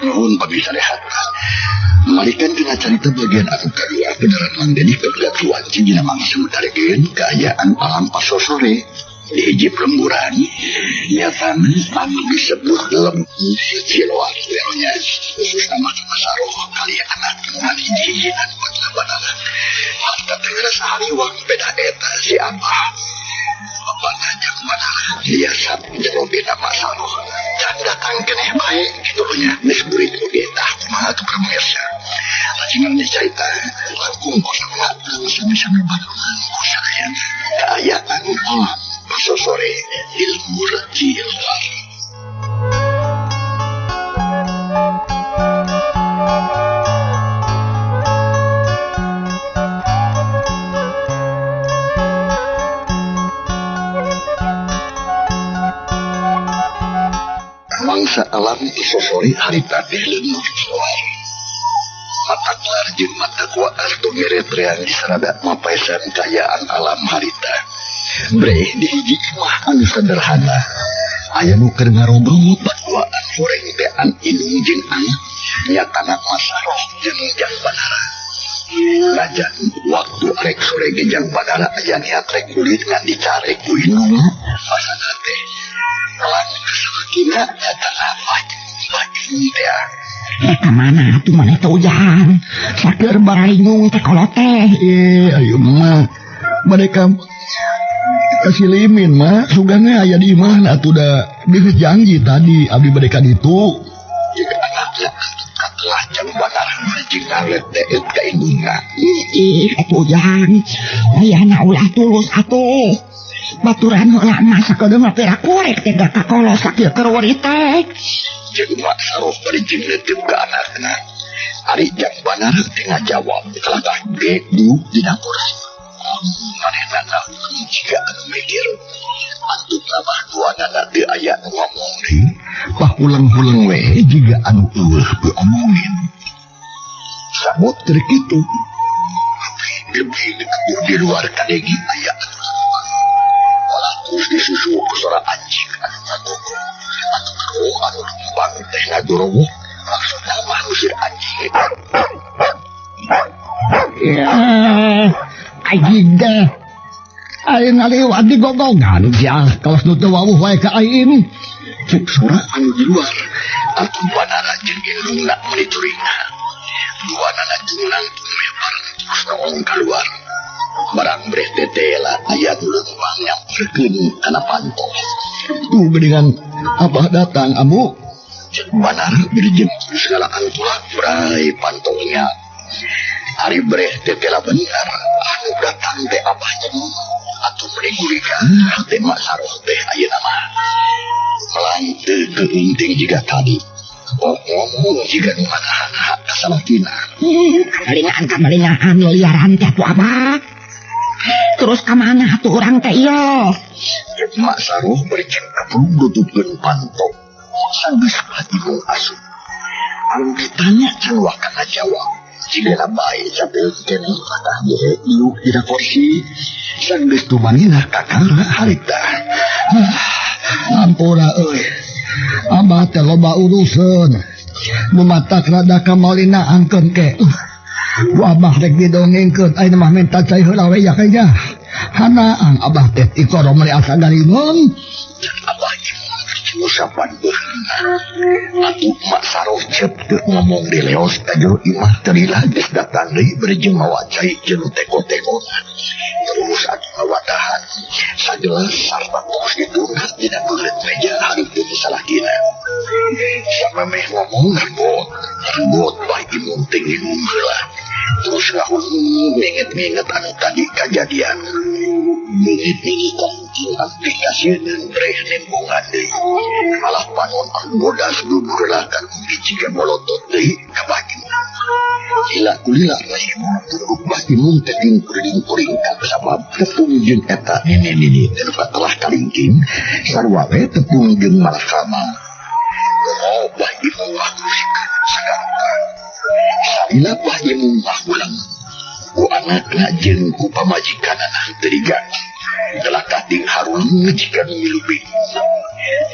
Nuhun pabisa rehat. Malikan dina carita bagian anu kadua beneran Mang Dedi kabelat wanci dina mangsa mutarekeun kaayaan alam pasosore di hiji lemburan nyatana anu disebut lembur Ciloar nya khususna mah Masaroh kali anak ngan hiji-hijinan banana. Harta teh sahariwang beda eta si Abah. Bapana jang manara biasa jero beda Masaroh. Can datang keneh bae kitu nya geus burit oge tah kumaha tuh pemirsa. Lajengan dicarita langkung kosong sami-sami barengan ku sadayana kaayaan alam pasosore di lembur Ciloar. Mangsa alam sosori harita teh lembur Ciloar. Mata kelar jeung mata kuaar tongeret reang disarada mapaesan kaayaan alam harita. Breh di hiji imah anu sederhana. Aya nu keur ngarobrol baduaan horeng tean indung jeung anak nyatana Masaroh jeung Jang Banara. Najan waktu arek sore ge Jang Banara aya niat rek kulit ngan dicarek ku indungna pasana teh. Lan kasalakina nyatana bajing teh. Ka mana atuh maneh teh ujang? Saker baraingung teh kolot teh. Ayo mah mereka kasih limin mah sugana aya di imah atuh da geus janji tadi abdi bade ka ditu. Jeung anakna katelah Jang Banara jeung ngalet deet ka indungna. Ih atuh ujang ayana ulah tulus atuh. Baturan heula mah sakedeung mah pira korek teh ka kolos sakieu keur wari teh. Jeung Masaroh bari jeung neuteub ka anakna. Ari Jang Banara teh ngajawab kalakah ge diuk dina kursi. Manehna jika anu mikir antuk mah duanana teu aya nu ngomong deui pahulang-hulang we jiga anu eueuh diomongin. Sabot keur kitu lebih di luar kadegi aya anu olah terus disusul ku sora anjing anu ngagogong atuh roh anu lempang teh ngagorowok maksudna mah ngusir anjing. Ya anjing teh aing ngaliwat di gogongan sia kawas nu teu wawuh wae ka aing. Cek sora anu di luar atuh Banara jeung indungna meuni curingna. Duanana jeung nangtung mebar terus noong kaluar. Barang breh tetela aya nu leumpang nyamperkeun kana panto. Tuh geuningan Abah datang amu. Cek Banara bari jeung terus ngalaan tulak brai pantongnya. Ari breh tetela bener anu datang teh abahnya atuh meuni gurigan teh Masaroh teh ayeuna mah. Melang teu keunting jiga tadi. Ngomong jiga nu manahan hak kasalakina. Kamalingaan liaran teh atuh abah. Terus ka mana atuh urang teh ieu? Masaroh bari jeung kaburu nutupkeun panto. Sanggeus mati mung asup. Anu ditanya can waka ngajawab. Jigana bae sambil keneh patah gehe iuk dina kursi. Sanggeus tumanina kakara harita. Ampura euy. Abah teh loba urusan. Nu matak rada kamalinaankeun ke. Ku abah rek didongengkeun ayeuna mah minta cai heula we ya kayanya. Hanaang abah teh tikoro meuli asa garingung. Abah usapan beurna. Atuh Masaroh cep teu ngomong di leos ka jero imah teu lila geus datang deui bari jeung mawa cai jeung teko-tekona. Terus atuh ngawadahan sagelas sarta terus dituna dina beuleut meja hareupeun salakina. Samemeh ngomong ngarbot Bah Imung teh nginum heula. Terus ngahulung nginget-nginget anu tadi kajadian. Mingit-mingit mungkin aplikasieun breh nembongan deui. Malah panon anu bodas duburlakan jiga molotot deui ka Bah Imung. Lila kulila Bah Imung tunduk Bah Imung teh kuring-kuring sabab tepung jeung eta nini-nini teh telah kalingking sarua we tepung jeung malakama. Oh, Bah Imung mah kusikeun sagarupa. Salila Bah Imung mah ulang ku anakna jeung ku pamajikanana teu diganti. Telah kating harulung jika nu milu bingung.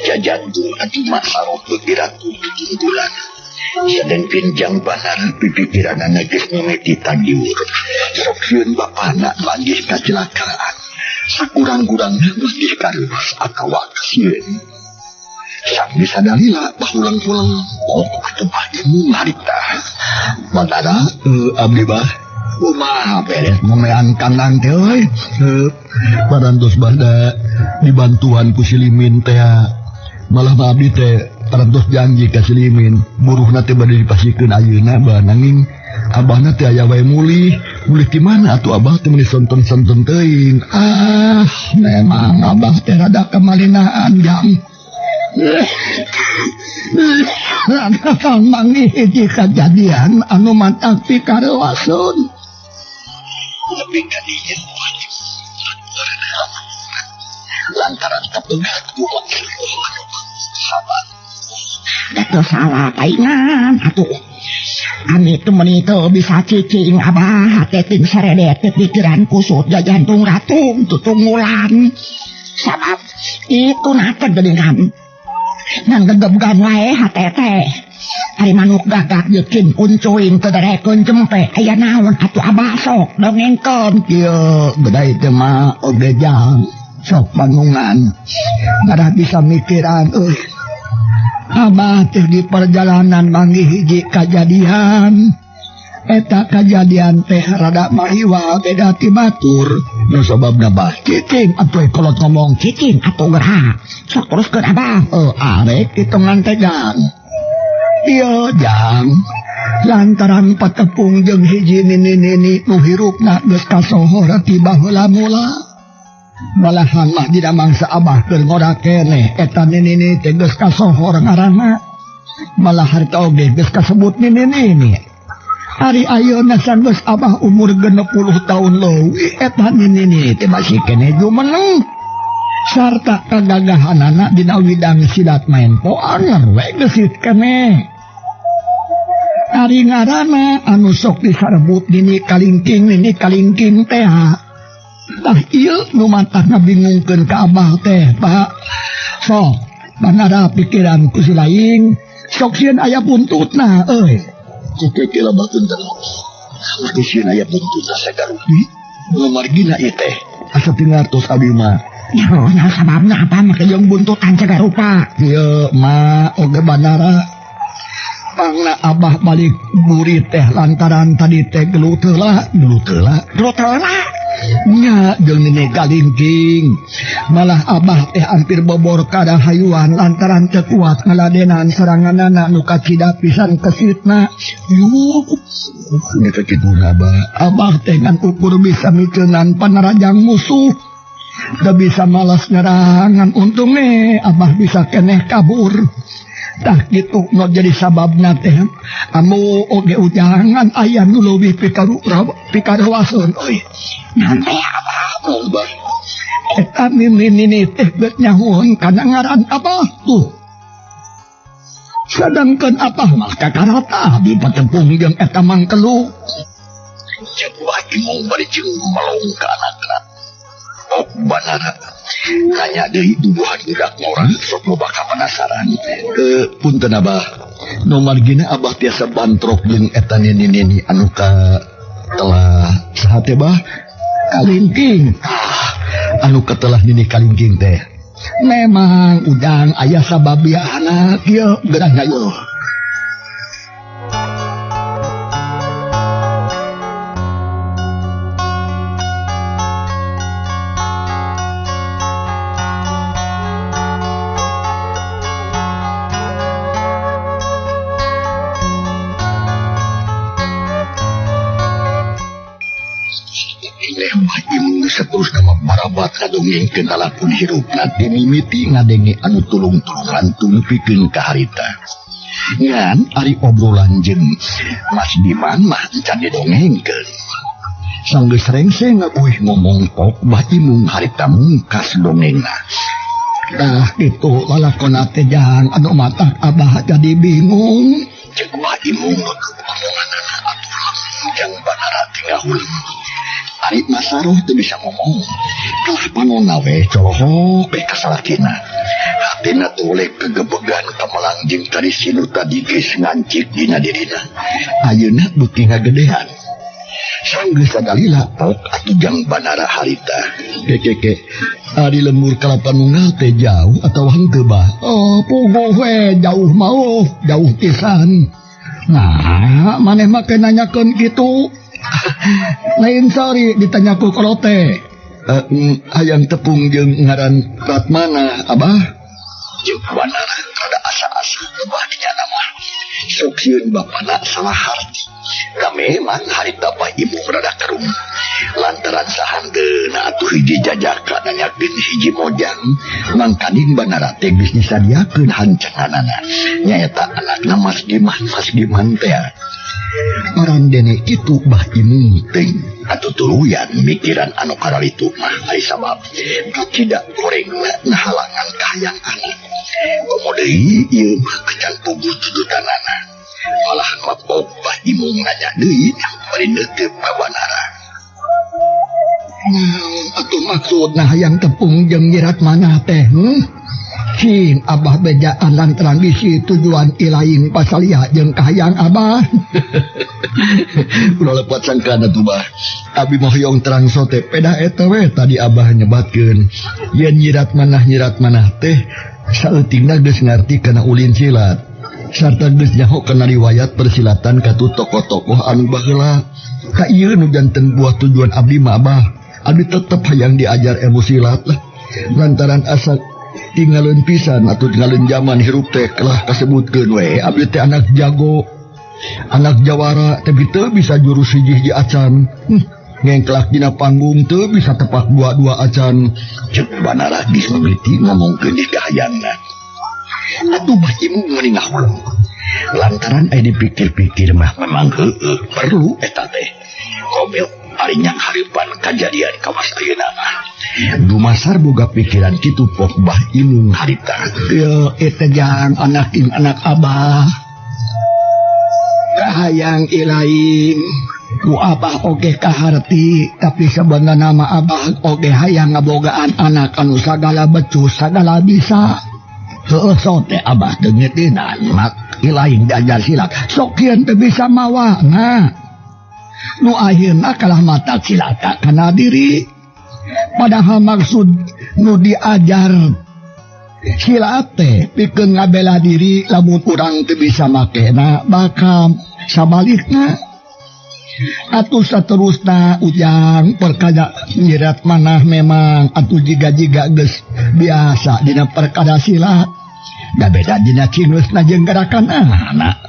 Jajantung atuh mah sarot diratu tutunggulan. Sadengkeun jang banar pipikiranana geus mimiti tagiur. Sok sieun bapana manggih kacelakaan. Sakurang-kurangna manggih kareuwas atawa kasieun. Sang bisa dalila bahulang-hulang. Oh, atuh Bah Imung harita. Bandara abdi bah. Kumaha beres ngomean kandang teh euy. Parantos bada dibantuan ku si Limin teh. Malah mah abdi teh parantos janji ka si Limin, buruhna teh bade dipasikeun ayeuna bah nanging abahna teh aya wae mulih. Mulih ti mana atuh abah teh meuni sonten-sonten teuing. Ah, memang abah teh rada kemalinaan jang. Lantaran manggih hiji kajadian anu matak pikarewaseun. Lebih kadinya lantaran kapegat ku sahabat. Teu salah paingan atuh. Ami teu meuni teu bisa cicing abah hate ting saredet pikiran kusut jajantung ratung tutunggulan. Sabab itu nate geuningan. Ngan gegebgan wae hate teh. Ari manuk gagak jeung kuncuing teu darekeun jempe aya naon atuh abah sok dongengkeun. Kieu gedai teh mah oge jang sok bangungan. Ngarah bisa mikiran euy. Abah teh di perjalanan manggih hiji kajadian. Eta kajadian teh rada mariwa beda ti batur. Nu sababna bah cicing atuh kolot ngomong cicing atuh gerak. Sok teruskeun abah. Arek hitungan teh jang. Ieu jang lantaran patepung jeung hiji nini-nini nu hirupna geus kasohor ti baheula mula. Malahan mah dina mangsa abah keur ngora keneh eta nini-nini teh geus kasohor ngaranna. Malah harita oge geus kasebut nini-nini. Ari ayeuna sanggeus abah umur 60 tahun leuwih eta nini-nini teh masih keneh jumeneng. Sarta kagagahanana dina widang silat maen anger we geus keneh. Ari ngaranna anu sok disarebut nini kalingking teh. Tah ieu nu matak ngabingungkeun ka abah teh, Pak. Sok banara pikiran ku si laing, sok sieun aya buntutna euy. Oke, kira batun terus. Lagi sieun aya buntutna sagarupi. Nu margina ieu teh. Asa tingartos abdi mah. Nya sababna apa make jeung buntutan sagarupa? Ieu mah oge banara. Pangna abah balik buri teh lantaran tadi teh gelut heula, gelut heula, gelut heula. Nya jeung nini kalingking. Malah abah teh hampir bobor kada hayuan lantaran teu kuat ngaladenan seranganana nu kacida pisan kesitna. Yuh, nya kitu abah. Abah teh ngan ukur bisa miceunan panarajang musuh. Teu bisa malas nyerangan untunge abah bisa keneh kabur. Tah kitu nu jadi sababna teh amu oge ujangan aya nu leuwih pikaruaseun euy. Naon teh abah? Abah. Eta nini teh geus nyahueun kana ngaran abah tuh. Sadangkeun abah mah kakarata di patempung jeung eta mangkelu. Cek Bah Imung bari jeung melong ka anakna. Oh, banara. Nanya deui duduhan budak ngora sok loba penasaran. Punten abah. Nu margina abah tiasa bantrok jeung eta nini-nini anu ka telah saha teh bah? Kalingking. Ah, anu katelah nini kalingking teh. Memang udang aya sababiana kieu geurah ieu. babat ngadongengkeun lalakon hirupna ti mimiti ngadenge anu tulung-tulungan tumupikeun ka harita. Ngan ari obrolan jeung Mas Diman mah encan didongengkeun. Sanggeus rengse ngabuih ngomong pok Bah Imung harita mungkas dongengna. Dah kitu lalakonna teh jang anu matak abah jadi bingung. Ceuk Bah Imung nutup omonganana atuh lamun jang Banara teh ngahuleng. Ari Masaroh teu bisa ngomong. Kalah panonna we colohok we ka salakina. Hatina tolek kegebegan kamelang jeung karisi nu tadi geus ngancik dina dirina. Ayeuna beuki ngagedehan. Sanggeus sadalila pok atuh jang Banara harita. Keke ari lembur Kalapa Nunggal teh jauh atawa henteu bah? Oh, puguh we jauh mau, jauh pisan. Nah, maneh mah ke nanyakeun kitu. Lain sorry ditanya ku kolote. Hayang tepung jeung ngaran Ratmana abah. Jeung Banara rada asa-asa bah dinyana mah. Sok sieun bapana salah harti. Da memang harita Bah Imung rada kerung. Lantaran sahandeuna atuh hiji jajaka nanyakeun hiji mojang, mangkaning Banara teh geus disadiakeun hancanganana. Nyaeta anakna Mas Diman, Mas Diman teh. Marandene kitu Bah Imung teh atuh tuluyan mikiran anu kararitu mah ari sabab tidak gorengna ngahalangan kahayang anak. Komo deui ieu mah acan puguh tudutanana. Malah mah Bah Imung nanya deui bari neuteup ka Banara. Naon atuh maksudna hayang tepung jeung nyirat manah teh? Cing abah bejaan lantaran bisi tujuan ilaing pasalia jeung kahayang abah. Ulah lepat sangkana tuh bah. Abi mah hoyong terang sote pedah eta we tadi abah nyebatkeun. Yen nyirat manah teh saeutingna geus ngarti kana ulin silat. Sarta geus nyaho kana riwayat persilatan katu tokoh-tokoh anu baheula. Ka ieu nu janten buah tujuan abdi mah abah. Abdi tetep hayang diajar ilmu silat lah. Lantaran asa tinggalin pisan atau tinggalin zaman hirup teh lah kasebutkeun we abdi teh anak jago, anak jawara tapi teu bisa jurus hiji-hiji acan. Ngengklak dina panggung teu bisa tepak dua-dua acan. Ceuk Banara geus mimiti ngomongkeun di kahayangna. Atuh Bah Imung meuni ngahuleng. Lantaran aya dipikir-pikir mah memang heueuh perlu eta teh. Komel ari nyanghareupan kajadian kawas ayeuna mah. Dumasar boga pikiran kitu pok Bah Imung harita. Ieu eta jang anak anak abah. Kahayang ilaing ku abah oge kaharti, tapi sebenarna mah abah oge hayang ngabogaan anak anu sagala becus sagala bisa. Heueuh sote abah teu ngeutinan mak ilaing diajar silat. Sok kieu teu bisa mawa nah. Nu akhirna kalah mata cilaka kana diri. Padahal maksud nu diajar silat teh pikeun ngabela diri lamun urang teu bisa makena bakal sabalikna. Atuh saterusna ujang perkara nyirat manah memang atuh jiga-jiga geus biasa dina perkara silat. Da beda dina cingeusna jeung gerakan anak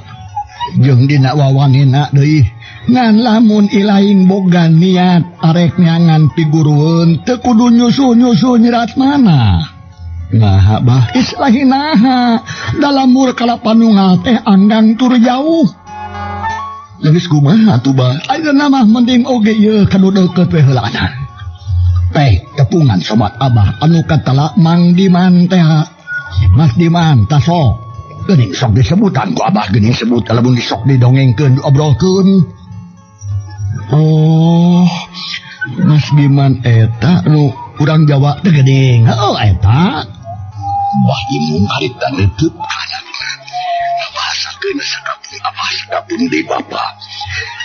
jeung dina wawanina deui. Ngan lamun ilaing boga niat arek nyangan pigurueun teu kudu nyusu-nyusu nyirat manah. Nah bah islahi naha dalam mur Kalapa Nunggal teh anggang tur jauh. Geus kumaha atuh bah? Ayeuna mah mending oge ieu kanu deukeut we heulana. Teh tepungan sobat abah anu katala Mang Diman teh. Mas Diman tasok. Geuning sok disebutan ku abah geuning sebut lamun disok didongengkeun diobrolkeun. Oh, Mas Diman eta nu urang Jawa teh geuning. Heuh eta. Bah Imung harita neuteut ka anakna. Ngabahasakeun sakapun abah sakapun deui bapa.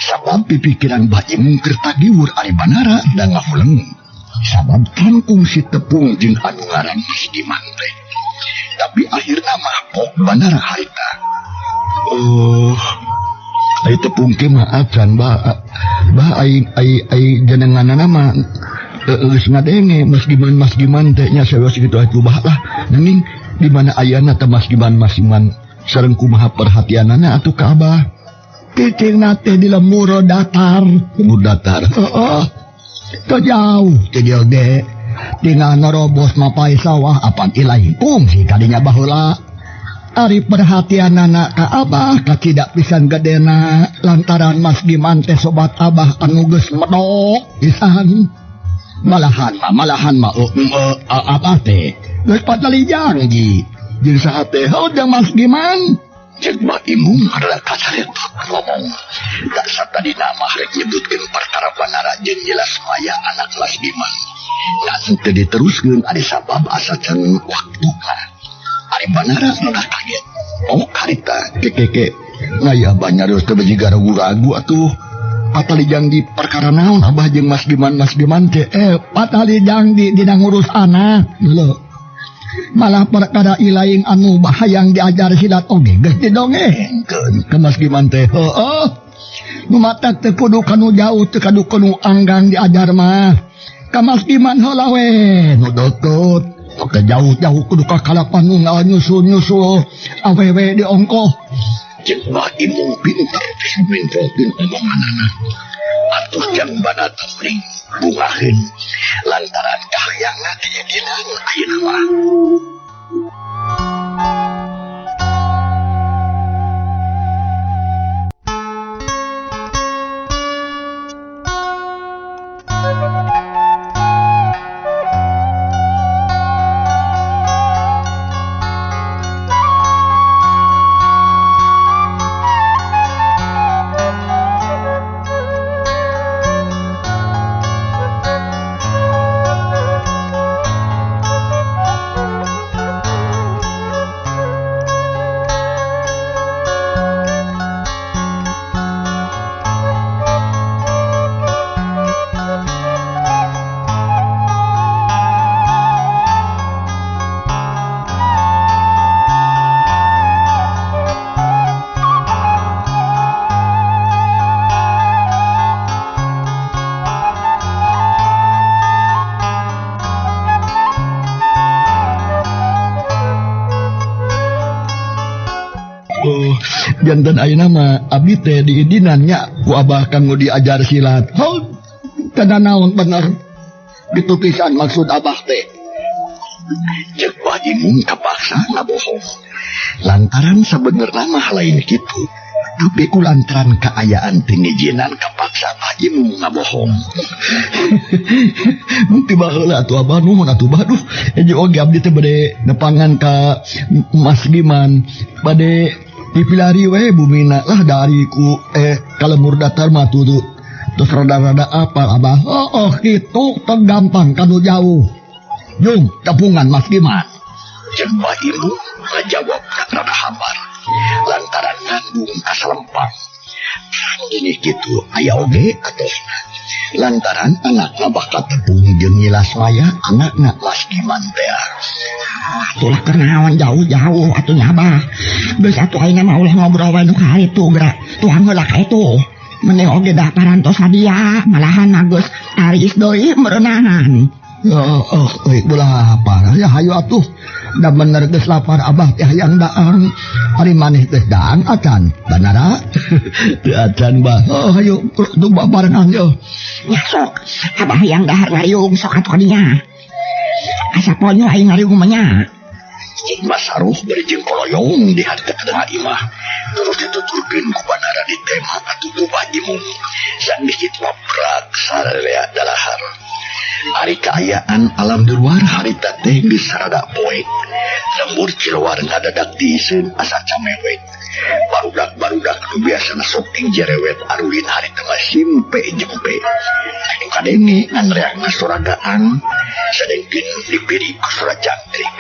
Sabab pipikiran Bah Imung keur tagiwur ari Banara da ngahuleng. Sabab kan kungsi tepung jeung anu ngaran Mas Diman teh. Tapi akhirna mah pok Banara harita. Oh, ai tepung ke mah acan bah. Bah ai ai ai jenenganana mah geus ngadenge Mas Diman teh nya sawios kitu atuh bah lah. Nanging di mana ayana teh Mas Diman sareng kumaha perhatianana atuh ka abah. Cicingna teh di lembur datar. Lembur datar. Heeh. Teu jauh teh dia ge. Tinggal nerobos mapai sawah apan ilahi kungsi kadinya baheula. Ari perhatianana ka Abah kacidak pisan gedena lantaran Mas Giman teh sobat Abah anu geus medok pisan. Malahan mah Abah teh geus patali janji jeung saha teh jeung Mas Giman. Cek Bah Imung adalah kasaretot ngomong. Tak satadina mah rek nyebutkeun perkara Banara jeung jelas maya anak Mas Giman. Ngan teu diteruskeun ari sabab asa can waktuna. Ari Banara udah kaget. Oh karita kekeke. Nah ya Abah nyarios teh beji ragu-ragu atuh. Patali janji perkara naon Abah jeung Mas Giman teh patali janji dina ngurus anak lho. Malah perkara ilaing anu bahayang diajar silat oge geus didongengkeun ka Mas Giman teh. Heueuh. Nu matak teu kudu kanu jauh teu kadu kanu anggang diajar mah. Ka Mas Giman heula we nu deukeut. Oke jauh-jauh kudu ka kalapan nu nyusul-nyusul awewe diongkoh. Jeung Bah Imung pinter pisan mintokeun omonganana. Atuh jang Banara mending bungaheun lantaran kahayangna diidinan ayeuna mah. Jantan ayeuna mah abdi teh diidinan nya ku Abah kanggo diajar silat. Heuh, kada naon bener. Kitu pisan maksud Abah teh. Ceuk Bah Imung kapaksa ngabohong. Lantaran sabenerna mah lain kitu. Tapi ku lantaran kaayaan teu ngijinan kapaksa Bah Imung ngabohong. Mun ti baheula atuh Abah nuhun atuh Bah duh. Eje oge abdi teh bade nepangan ka Mas Giman bade dipilari we bumina lah dari ku kalemur datar mah tuh terus rada-rada apa Abah. Oh kitu teu gampang kanu jauh. Jung tepungan Mas Giman. Jeung Bah Imung ngajawab rada hambar lantaran ngandung kasalempang. Gini kitu aya oge atosna lantaran anakna bakal tepung jeung Nyilas Maya anakna Mas Giman teh. Atulah keur naon jauh-jauh atuh nya Abah. Geus atuh ayeuna mah ulah ngobrol wae nu ka itu geura tuang heula ka itu. Mending oge dah parantos hadiah malahan mah geus aris deui meureunahan. Oh, ulah lapar. Ya hayu atuh. Da bener geus lapar Abah teh hayang daang. Ari maneh geus daang acan. Banara? Teu acan Bah. Oh, hayu tuh barengan yo. Ya sok, Abah hayang dahar ngariung sok atuh kadinya. Asa ponyo aing ngariung mah nya. Mas Saruh bari jeung koloyong di harta tengah imah. Terus dituturkeun ku Banara di tema atuh ku Bah Imung. Sanggeus kitu mah prak sararea dalahar. Ari kaayaan alam di luar harita teh geus sarada poek. Lembur cilewar ngadadak diiseun asa camewek. Barudak-barudak nu biasana sok jerewet arulin harita mah simpe jempe. Anu kadenge ngan reangna soragaan sadengkeun dipiri ku sora jangkrik.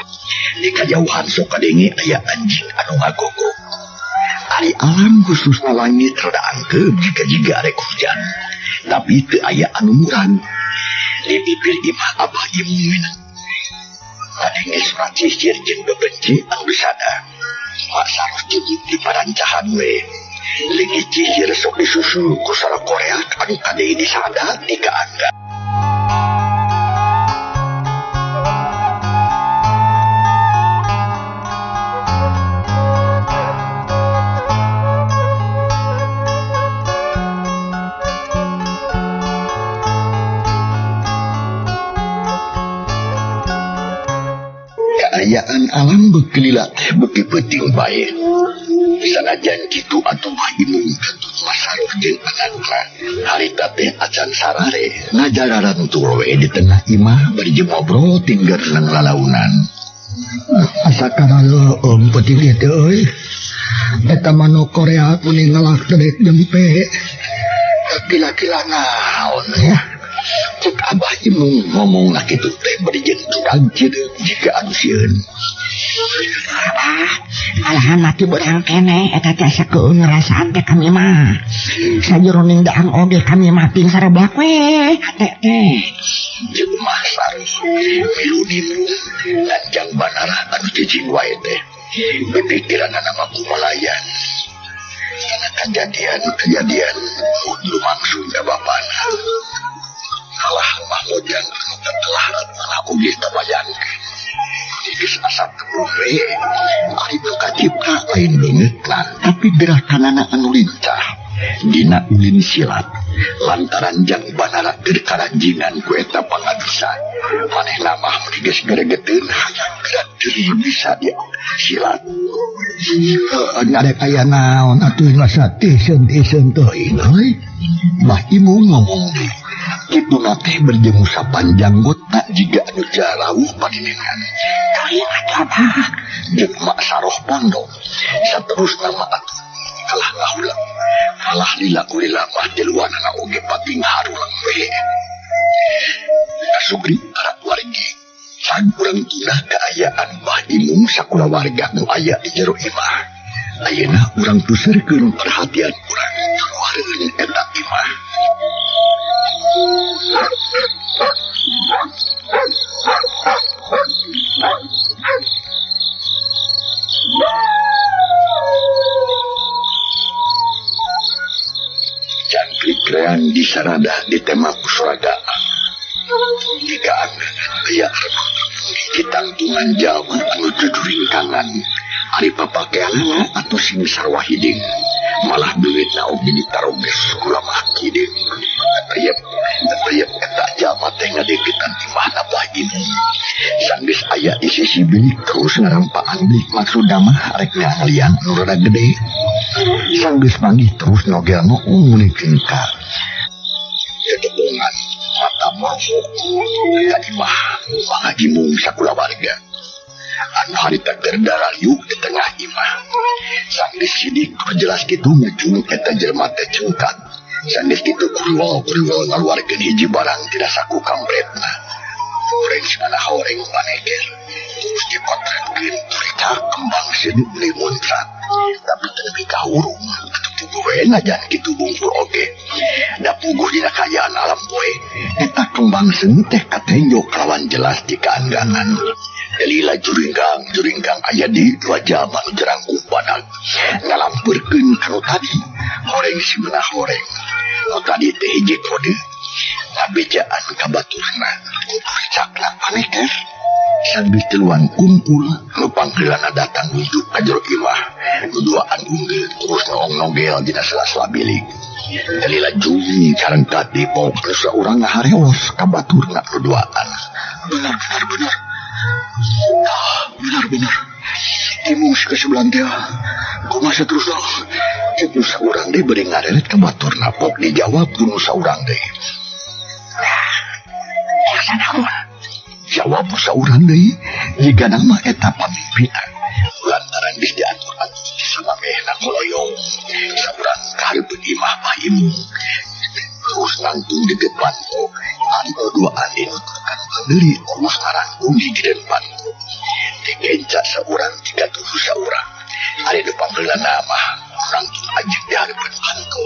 Di kajauhan sok kadenge aya anjing anu ngagogog. Ari alam khususna langit rada angkeup jiga-jiga arek hujan. Tapi teu aya anu murang. Di bibir imah Abah Imung minang. Kadenge surat cicir jeung bebenci anu disada. Mak Saruh jujug di parancahan we. Leungit cicir sok disusul ku sora koreak anu kadenge disada di kaangga. Kaayaan alam beuki lila teh beuki peuting bae. Sanajan kitu atuh Imung katut Masaroh jeung anakna. Harita teh acan sarare ngajararantul we di tengah imah bari jeung ngobrol tinggal nang lalaunan. Asa karaleueum peuting ieu teh euy. Eta manuk Korea kuning ngalak dedek jempe. Kila-kila naon ya. Cek Abah Imung ngomong na kitu teh bari jeung turang cireum jika anu sieun. Abah, malahan mati beurang keneh eta teh asa keueung ngarasaan teh kami mah. Sajeroning daang oge kami mah ping sareblak we hate teh. Jeung Masaroh milu nimung lanjang banara anu cicing wae teh. Pipikiranana mah kumalayan. Karena kejadian-kejadian lumangsung ka bapana. Alah mah mojang anu telah malah oge tabayangkeun. Geus asa tepung we ari nu kacipta lain beungeutna tapi gerakanana anu lincah dina ulin silat lantaran jang banara keur karanjingan ku eta pangabisa manehna mah meuni geus geregeteun hayang gerak deui bisa dia silat. Ngarek aya naon atuh masa teuseun-teuseun teuing euy. Bah Imung ngomong deui kitu na teh berjemu sapanjang gota jiga anu jarauh panenengan. Teuing atuh Abah. Jeung Mak Saroh pondok saterusna mah atuh kalah ngahulang kalah lila-lila mah tiluanana oge pating harulang we. Kasugri para wargi sang urang tunah kaayaan Bah Imung sakulawarga nu aya di jero imah. Ayeuna urang tuseurkeun perhatian urang kaluareun eta imah. Jangkrik reang disaradah di tema kusuragaan. Jika aya ditangtungan jalma anu jujuringkangan ari papakeanana atau sing sarwa hideung malah duitna oge ditaroges kulamah hideung. Tepayep eta jalma teh ngadeukeutan imahna Bah Imung. Sanggeus aya di sisi bilik terus ngarampaan bilik maksudna mah rek ngalian anu rada gede. Sanggeus manggih terus nogel nguunikeun ka dedebongan mata morfok ka imah Bah Imung sakulawarga. Anu harita keur darariuk di tengah imah. Sanggeus sidik jelas kitu ngejung eta jelema teh cengkat. Sanggeus kitu kuriwal-kuriwal ngaluarkeun hiji barang tina saku kampretna. Horeng sana horeng paneger. Terus dipotretkeun turita kembang seuneu meuni muncrat. Tapi teu nepi ka hurung atuh puguh we najan kitu bungkul oge. Da puguh dina kaayaan alam poe eta kembang seuneu teh katenjo kalawan jelas di kaanggangan. Lila juringgang aya di dua jalma nu jerangkung badag ngalampeurkeun ka nu tadi. Horeng si meunah horeng. Nu tadi teh hiji kode ngabejaan ka baturna kucakna paneker. Sanggeus tiluan kumpul nu pangheulana datang nuju ka jero imah. Nu duaan unggul terus noong-nogel dina sela-sela bilik. Lila jung carengkat di pok terus urang ngahareos ka baturna nu duaan. Benar. Benar. Imung si kesebelan teh. Kumaha terus lah. Cek nu saurang deui bari ngareret ka baturna pok dijawab ku nu saurang deui. Nah, naon? Jawab nu saurang deui jiga nama eta pamimpinan. Lantaran geus diatur-atur samamehna koloyong. Saurang kahareupeun imah Bah Imung. Terus nangtung deket panto. Ari duaan dinuturkan deui terus ngarangtung higireun panto. Dikenca saurang digatuh saurang. Ari nu pangheulana mah nangtung ajeg di hareupeun panto.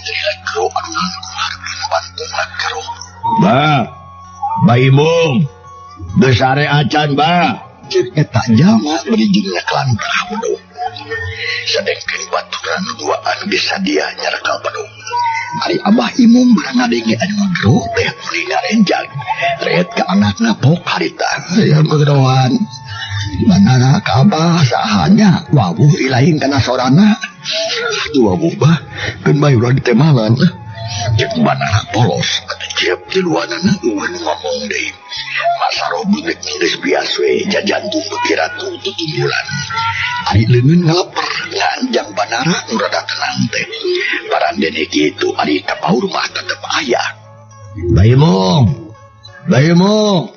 Lila kero anu nangtung hareupeun panto na kero. Bah, Bah Imung, geus sare acan bah. Cek eta jalma bari jeung nyekelan karah bedog. Sadengkeun baturan duaan geus sadia nyarekal bedog. Ari Abah Imung barang ngadenge anu ngagero teh meuli ngarenjag. Ret ka anakna pok harita. Ya gegeroan. Banara ka Abah sahanya wawuh ilaing kana sorana. Aduh wawuh bah, keun bae urang ditemalan. Cek banara polos atuh ciep tiluanana eueun ngomong deui. Masaroh beungeut geus bias we jajantung beuki ratu tutumbulan. Ari leungeun ngaleper nganjang Banara nu rada tenang teh. Parandene kitu ari kapaur mah tetep aya. Baimong. Baimong.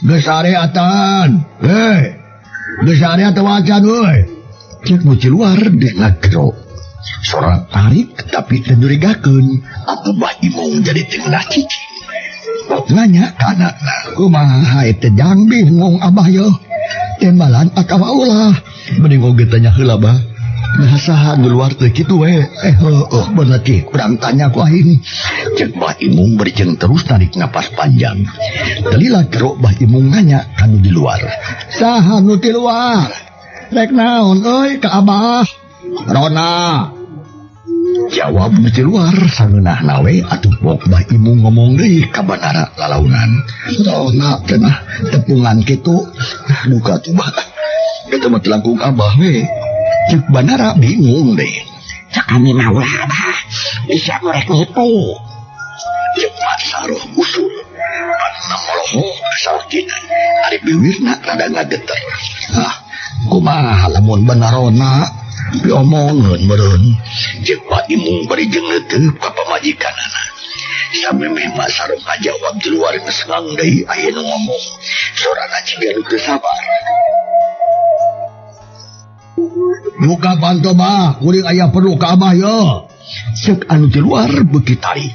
Geus sare atan. Hei. Geus sare atawa acan euy. Cek nu di luar ngagero. Sora tarik tapi teu nyurigakeun. Atuh Bah Imong jadi teu ngeunah cicing. Nanya ka anakna, kumaha teh jang bingung abah yeuh. Tembalan atawa ulah. Mending oge tanya heula bah. Nah saha nu luar teh kitu we. Heueuh bener ki kurang tanya ku aing. Cek Bah Imung berjeng terus tarik napas panjang. Telila gero Bah Imung nanya ka nu di luar. Saha nu di luar? Rek naon euy ka abah? Rona. Jawab nu di luar sangeunahna we atuh pok Bah Imung ngomong deui ka Banara lalaunan. Rona cenah tepungan kitu. Duka tuh bah. Eta mah langkung abah we. Cek Banara bingung deh. Cek kami mah ulah abah. Bisa ngorek nipu. Cek Masaroh usul. Panna molohok salakina. Ari biwirna rada ngageter. Ah, kumaha lamun Banarona diomongeun meureun. Cek Bah Imung bari jeung neuteup ka pamajikanana. Samemeh Masaroh ngajawab di luar geus ngang deui aya nu ngomong. Sorana ciga nu teu sabar. Buka panto bah, kuring aya perlu ka abah yo. Cek anu di luar beuki tarik.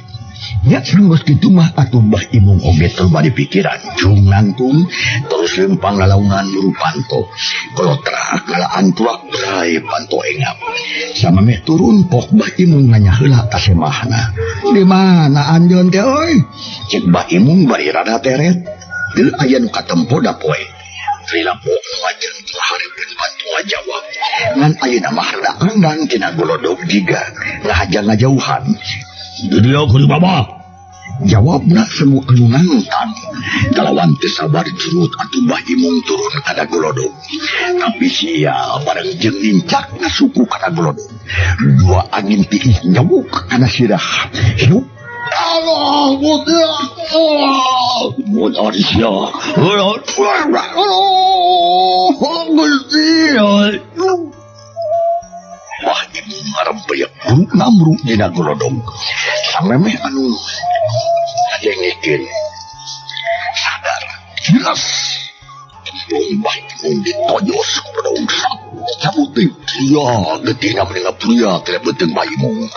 Nya sanggeus kitu mah atuh Bah Imung oge teu bari pikiran. Cung nangtung terus lempang lalaunan muru panto. Kolotrak ngalaan tuak berai panto engap. Samemeh turun pok Bah Imung nanya heula ka semahna. Di mana anjeun teh euy? Cek Bah Imung bari rada teret. Teu aya nu katempo da poe. Lila pok ngajeun tu hareupeun panto ngajawab. Ngan ayeuna mah rada anggang tina golodog jiga ngahaja ngajauhan. Di dieu kuring babah. Jawabna semu anu nangtang. Kalawan teu sabar curut atuh Bah Imung turun kana golodog. Tapi sia bareng jeung nincakna suku kana golodog. Dua angin tiis nyawuk kana sirah. Hiup. Allah, Allah, Allah, Gusti. Bah Imung ngarempeyak buruk namruk dina golodog. Samemeh anu ngadengekeun sadar jelas tembung Bah Imung ditojos ku golodog. Cabut deui pria getihna meni ngapria tina beuteung Bah Imung.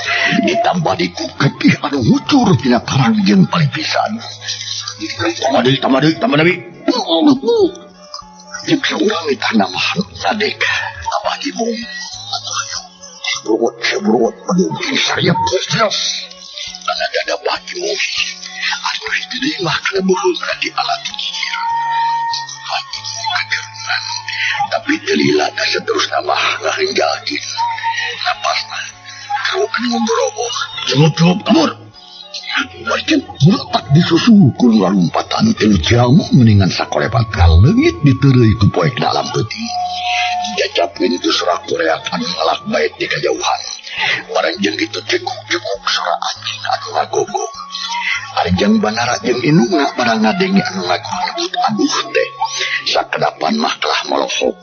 Ditambah di ku getih anu ngucur tina tarang jeung palipisan. Tambah deui, tambah deui, tambah deui. Cek saurang ditah mah sadek Abah Imung. Burut, burut, aduh, saya proses. Karena dada Bah Imung, anu hiji deui mah kana beuheung di alat gigir. Bah Imung kagerungan, tapi teu lila da saterusna mah ngahenjalkeun. Napasna karukan ngomoroboh. Cukup, kabur. Barikan meletak di susu ku lalumpatan tilu jalma mendingan sakolepat kaleungit diteureuy ku poek dalam peuting. Jajapkeun itu sorak koreak anu ngalak bae di kajauhan. Bareng jeung kitu cekuk-cekuk sora anjing anu ngagogo. Ari jeung Banara jeung indungna barang ngadenge anu ngagogo aduh teh. Sakedapan mah telah molohok.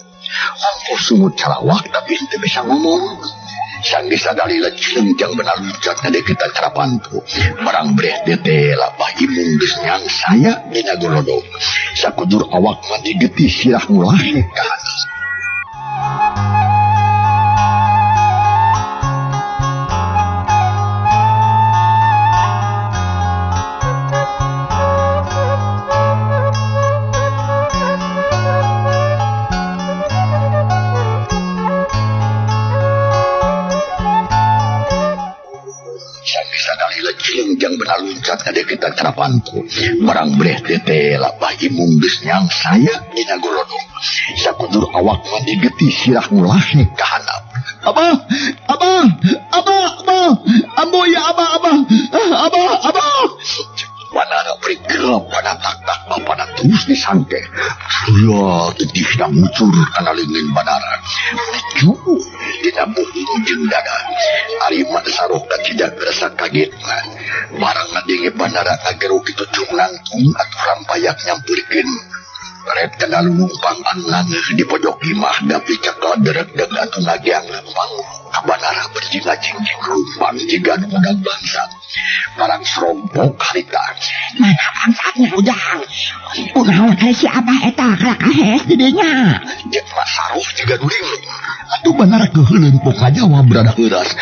Ongkoh sungut calawak tapi henteu bisa ngomong. Sanggeus sadalila cileung jang benar lucat ngadeukeutan kana panto. Barang breh teh Bah Imung geus nyangsaya dina golodog. Sakujur awak mah digetih sirah ngulahek ka handap. Jang benar luncat ngadeukeutan kana panto. Barang breh teh Bah Imung geus nyangsaya dina golodog. Sakujur awak mah digetih sirah ngulahek ka handap. Abah, abah, abah, abah, ambo ya abah, abah, abah, abah. Banara bergerak pada tak-tak bapana terus disangke. Ya, getihna ngucur kana leungeun Banara. Menuju Dina buhung jeung dada. Ari Mak Saroh kacida kerasa kagetna. Barang ngadenge bandara ngagero kitu cung nangtung atuh rampayak nyampeurkeun. Ret kana lulumpang anu nangeuh di pojok imah dapi cakal derek-deg atuh ngageang lempang ka bandara berjinga jingjing lumpang jiga nu budak bangsat. Barang serompok harita. Mana bangsatnya Ujang? Kunaon kali si Abah eta kalak kahes di dinya. Jeung Mak Saroh jiga nu linglung. Atuh bandara keuheuleun pok ngajawab rada heuras.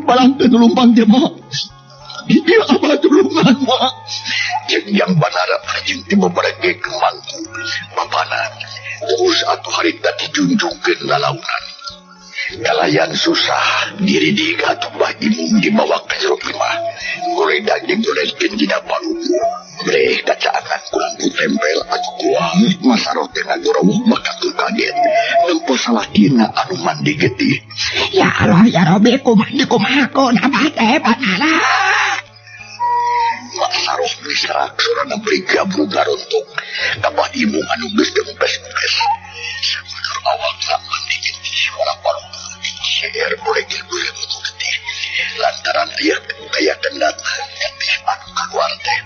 Balangkeun lumpang teh mah. Ieu Abah tulungan mah. Jeung yang bandara perjing ti beberege kemangku bapana. Terus atuh harita dijunjungkeun lalaunan. Kalayan susah diri di atuh Bah Imung dibawa ke jero imah. Goledan jeung goledkeun dina paluku. Breh kacaangan ku lampu tempel atuh kuah Mak Saroh teh ngagorowoh bakal kaget. Nempo salakina anu mandi getih. Ya Allah ya Rabbi kumaha dikumahakeun Abah teh bandara. Mak Saroh miserak sorana beri gabru garontok ka Bah Imung anu geus dempes-empes. Sakudur awakna mandi getih wala paluku diceer bolegel beureum ku getih. Lantaran aya kaya kendat getih anu kaluar teh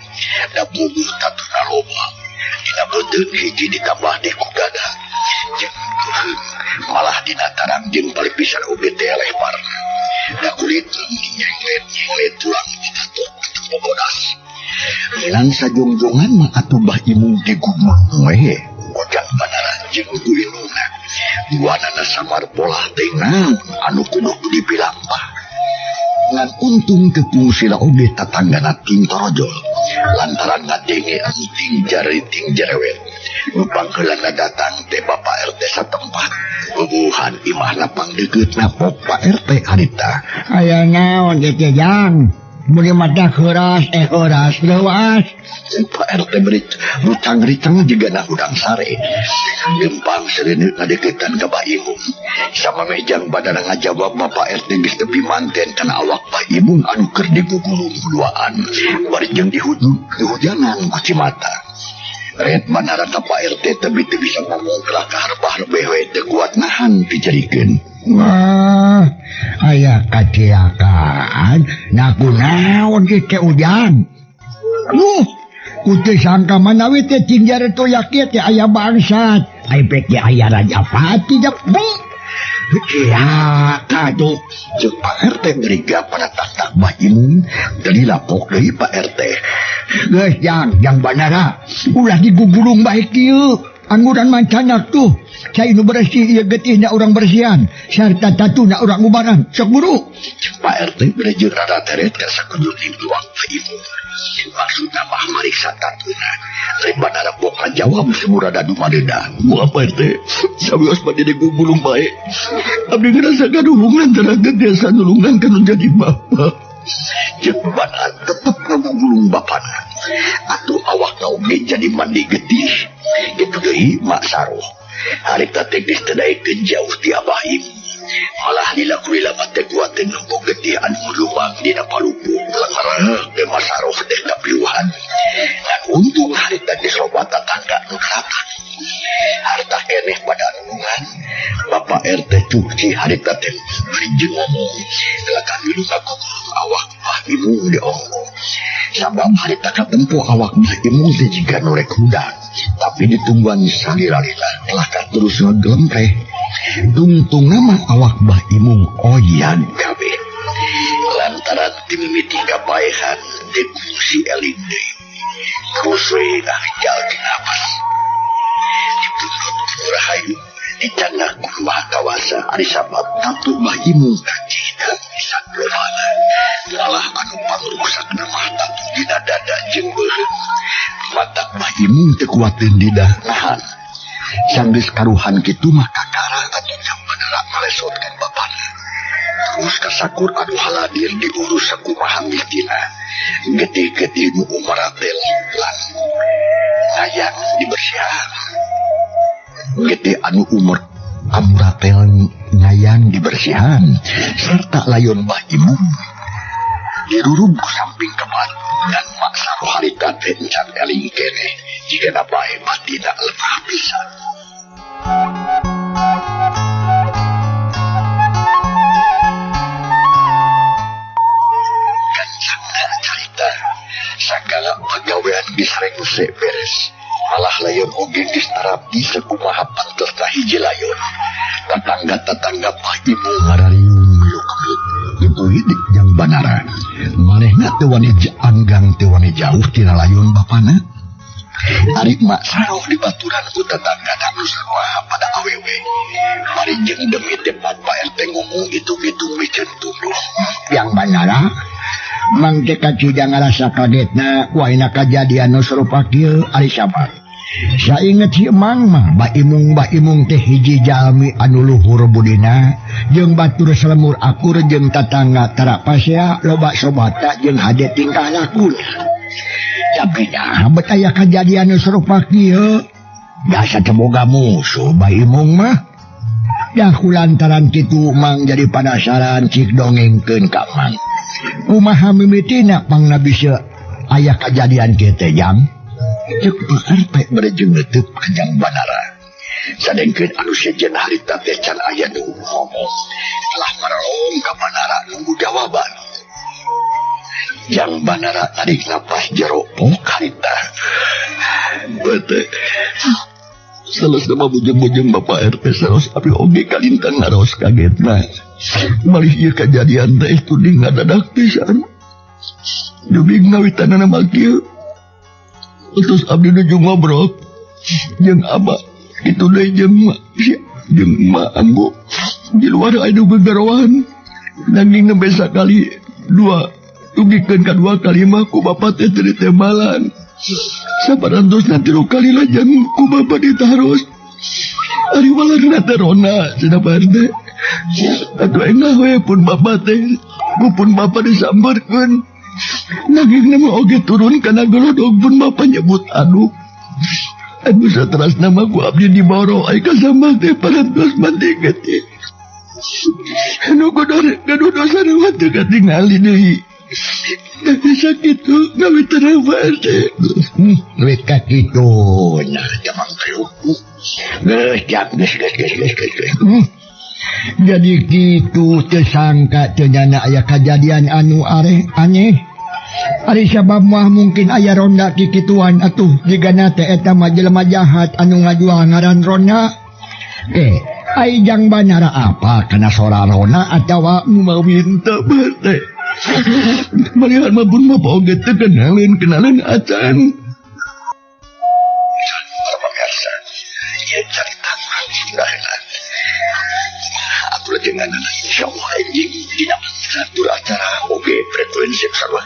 da bubuh tatuna loba. Dina beuteung hiji ditambah deui ku dada jeung keuheung malah dina tarang jeung palipisan oge teh leparna. Da kulit nyenglet-nyenglet tulang ditatok bobodas. Milang sajongjongan mah atuh Bah Imung digugulung we gojang bandara jeung ku indungna. Duanana samar polah teh naon anu kudu dipilampah. Ngan untung kekungsila oge tatanggana ting torojol lantaran ngadenge anu ting jari ting jerewet. Nu pangheulana datang teh Bapak RT satempat. Bubuhan imahna pangdeukeutna pok Pak RT harita. Aya naon teh Jang? Muli mata keras heuras leuas. Pak RT beri rucang-ricang jiga na hudang sare. Lempang sereuneu ngadeukeutan ka Bah Imung. Sama mejang badana ngajawab Bapak RT geus tepi manten kana awak Bah Imung anu keur digugulung duaan. Bari jeung dihujanan ku cimata. Ret bandara ka Pak RT tebi teu bisa ngomong kalah ka harbah we teu kuat nahan dijarikeun. Wah, aya kacilakaan. Nah kunaon kieu teh Ujang? Duh, ku teu sangka manawi teh cingjar toyak kieu teh aya bangsat. Ai pek ge aya Rajapati jap. Bu. Cilaka tuh. Ceuk Pak RT beriga pada tak-tak Bah Imung. Jadi lapok deui Pak RT. Geus jang, jang bandara. Ulah digugulung bae kieu. Angguran mancanak tuh. Cai nu bersih ieu getihna urang bersihan sarta tatuna urang ubaran. Sok buru. Pak RT bere rada teret ka sakujur luang Bah Imung. Maksudna mah mariksa tatuna. Rek bandara pok ngajawab semurada dumadeda. Gua Pak RT, sawios bade digugulung bae. Abdi ngerasa gaduh lantaran biasa nulungan kanu jadi bapak. Ceuk bandara tetep ngagugulung bapana. Atuh awakna oge jadi mandi getih. Kitu deui Mak Saroh. Harita teh geus teu daekeun jauh ti Abah Imung. Malah lila kulila mah teh kuat teh nempo getih anu lumang dina palupu. Lengereh teh Mak Saroh teh kapiuhan. Ngan untung harita geus loba tatangga nu datang. Harta keneh pada nulungan. Bapak RT cuci harita teh bari jeung ngomong. Kalakan milu ngagugulung awak Bah Imung diongko. Sabab harita katempo awak Bah Imung teh jiga nu rek hudang. Tapi ditungguan salila-lila kelakar terus ngegelempreh. Tungtungna mah awak Bah Imung oyan kabeh. Lantaran timimiti kapaehan teh kungsi eling deui. Terus we ngahijal di napas. Dipundhut ku Rahayu, dicandak ku Maha Kawasa ari sabab tatu Bah Imung kacida pisan lobana. Malah anu pangrusakna mah tatu dina dada jeung beuheung. Matak Bah Imung teu kuateun dida nahan. Sanggeus karuhan kitu mah kakara atuh jang bandara ngalesotkeun bapana. Terus kasakur anu haladir diurus sakumaha mistina. Getih-getih nu umaratel lan ngayang dibersihan. Getih anu umur amuratel ngayang dibersihan serta layon Bah Imung dirurub ku samping kemat dan Mak Saroh harita teh encan eling keneh jigana bae batina lemah pisan. hese beres. Malah layon oge geus tarapti sakumaha pantesna hiji layon. Tatangga-tatangga Bah Imung ngarariung milu kemit. Itu hidik Jang Banara. Manehna teu wani anggang teu wani jauh tina layon bapana. Ari mak saroh di baturan ku tatanggana nu sarua pada awewe. Bari jeung demi teh Pak RT ngomong gitu-gitu miceun tunduh. Yang Banara mang teh kacida ngarasa kagetna ku ayeuna kajadian nu sarupa kieu ari sabar. Sainget si Emang mah Bah Imung teh hiji jalmi anu luhur budina jeung batur salemur akur jeung tatangga tara pasea loba sobata jeung hade tingkah lakuna. Tapi dah bet aya kajadian nu sarupa kieu biasa teu boga musuh Bah Imung mah. Dah kulantaran kitu Mang jadi panasaran cik dongengkeun ka Mang. Kumaha mimitina pangna bisa aya kajadian kieu teh Jang? Cek Pak RT bade jeung neuteub ka Jang Banara. Sadengkeun anu sejen harita teh can aya nu ngomong. Telah maralong ka Banara nunggu jawaban. Jang Banara tarik napas jero pok harita. Bete. Salos nama bujeng-bujeng Bapak RT salos abi oge kalintang ngaros kagetna. Malih ieu kajadian teh tuding ngadadak pisan. Dugi ngawitanana mah kieu. Terus abdi nuju ngobrol jeung abah kitu deui jeung mak jeung mak ambu di luar aya nu gegeroan. Nanging nembe sakali dua dugikeun ka dua kali mah ku bapa teh teu ditembalan. Sabarantosna 3 kali lajang ku bapa ditaros. Ari walarna teh rona cenah Pak RT. Atuh engah we pun bapa teh ku pun bapa disambarkeun. Nanging nama oge turun kana gelodog pun bapa nyebut aduh. Anu saterasna mah ku abdi diboro ai kasambal teh parantos mati getih. Anu gaduh dosa mah teu katingali deui. Sakitu ngawitan Pak RT. Wit ka kitu nya jamang kriuk. Geus jang geus geus geus geus. Jadi kitu teu sangka teu nyana aya kajadian anu areh aneh. Ari sabab mah mungkin aya ronda kikituan atuh jigana teh eta mah jelema jahat anu ngajual ngaran ronda. Ai Jang Banara apa kana sora rona atawa nu mawinta Pak RT. Malihan mah pun mah oge teu kenalin acan. Para pemirsa, ieu carita urang Sunda heula. Atur jenengan insyaallah enjing dina atur acara oge frekuensi sarua.